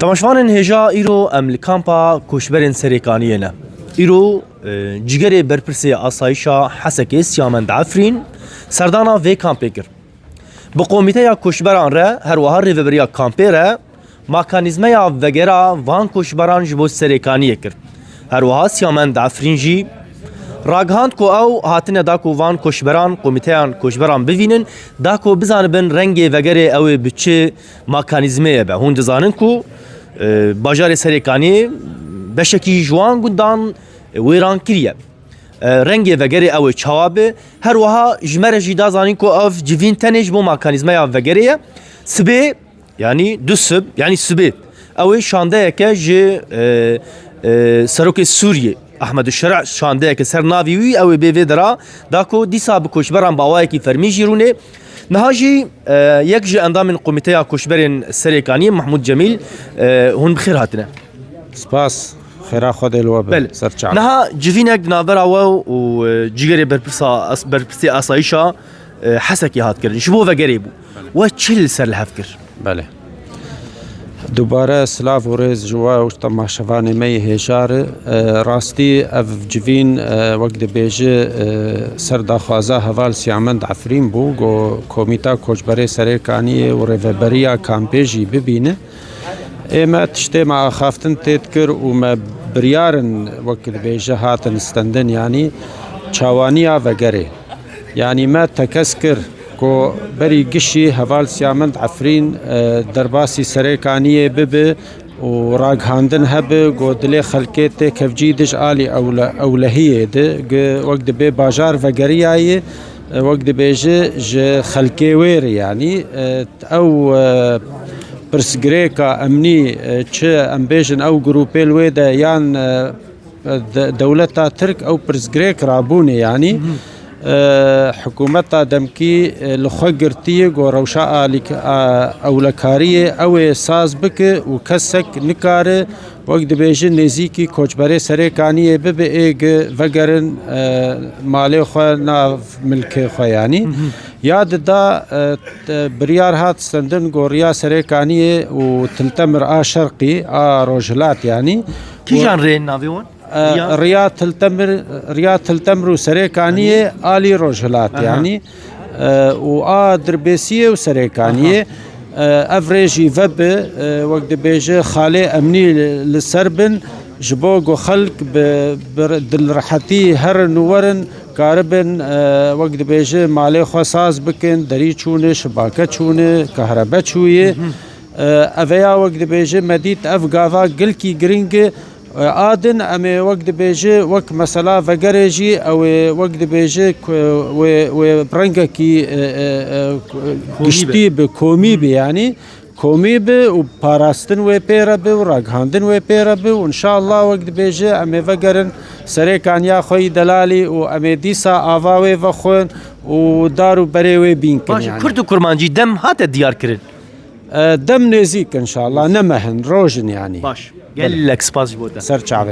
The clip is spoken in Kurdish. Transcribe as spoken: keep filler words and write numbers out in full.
Temaşevanên hêja, îro em li kampa koçberên Serêkaniyê ne. Îro, e, cîgerê berpirsê asayîşa Hesekê Siyamend Efrîn serdana vê kampê kir. Bi komîteya koçberan re, her wiha rêveberiya kampê re, mekanîzmeya vegera van koçberan ji bo Serêkaniyê kir. Her wiha Siyamend Efrîn jî ragihand ku ew hatine da ku van koçberan, komîteyan koçberan bivînin, da ku bizanibin rengê vegerê ew ê bi çi mekanîzmeyê be. Hûn dizanin ku, e, bajarê Serêkaniyê beşekî ji wan gundan wêran kiriye. E, rengê vegerê ew ê çawa be? Her wiha ji me re jî da zanîn ku ev civîn tenê ji bo mekanîzmeya vegerê ye. Sibê, yanî du sib, yanî sibê, ew ê şandeyeke ji, e, e, Serokê Sûriyê, Ehmed Şer'a şandeyeke ser navî wî, ew ê bê vê dera, da ku dîsa bi koçberan bi awayekî fermî jî rûnê. Niha jî, e, yek ji endamên Komîteya Koçberên Serêkaniyê Mehmûd Cemîl, e, hûn bi xêr hatine. Spas, xêra Xwedê li we be. Belê. Ser çav. Niha civînek di navbera we û, e, cîgerê berpirsa as-, berpirsê asayîşa, e, Hesekê hat kirin. Ji bo vegerê bû. Belê. We çi li ser li hev kir? Belê. Dubare silav û rêz ji we û temaşevanê me yê hêja re. E, rastî ev civîn, e, wek dibêje, e, ser daxwaza heval Siyamend Efrîn bû, ku Komîta Koçberê Serêkaniyê û rêveberiya kampê jî bibîne. Ê me tiştê me axaftin tê dikir û me biryarin, wek dibêje, hatin stendin, yanî çawaniya vegerê. Yanî me tekez kir ku berî gişî heval Siyamend Efrîn, e, derbasî Serêkaniyê bibe û ragihandin hebe ku dilê xelkê tê kevcî dij alî ewle-, ewlehiyê de, gi-, wek dibê bajar vegeriyayê, e, wek dibêje ji xelkê wê re, yanî, e, ew, e, pirsgirêka emnî, e, çi em bêjin ew grûpê li wê de yan, e, de-, dewleta Tirk ew pirsgirêk rabûne, yanî, e, hikûmeta demkî, e, li xwe girtiye ku rewşa alîk-, a, ewlekariyê ew ê saz bike û kesek nikare, wek dibêje, nêzîkî koçberê Serêkaniyê bibe, ê gi vegerin, e, malê xwe, nav milkê xwe, yanî. Ya dida, e, t-, biryar hat stendin ku riya Serêkaniyê û Til Temir a Şerqî, a Rojhilat, yanî. Kîjan rê navê wan? E, Riya? Riya Til Temir, Riya Til Temir û Serêkaniyê alî Rojhilat, Aha. yanî. E, û a Dirbêsiyê û Serêkaniyê, Aha. e, ev rê jî vebe, e, wek dibêje, xalê emnî li, li ser bin, ji bo ku xelk bi, bi dilrehetî herin û werin, karibin, e, wek dibêje, malê xwe saz bikin, derî çûne, şibake çûne, kahrebe çûye. Mhm. E, eveya, wek dibêje, me dît ev gava gilkî giring e. E, a din em ê, wek dibêje, wek mesela vegerê jî ew ê, wek dibêje, ku wê, wê rengekî, e, e, e, Komî be. giştî bi, komî bi, yanî. Komî bi û parastin wê pê re bi û ragihandin wê pê re bi û înşallah, wek dibêje, em ê vegerin Serêkaniya xwe yî delalî û em ê dîsa ava wê vexwin û dar û berê wê bîn kin, Baş e, yanî. Kurd û Kurmancî dem hate diyar kirin? E, dem nêzîk înşallah, ne meh in, roj in, yanî. Baş. Belê. Gelek spas ji bo te. Ser çavê.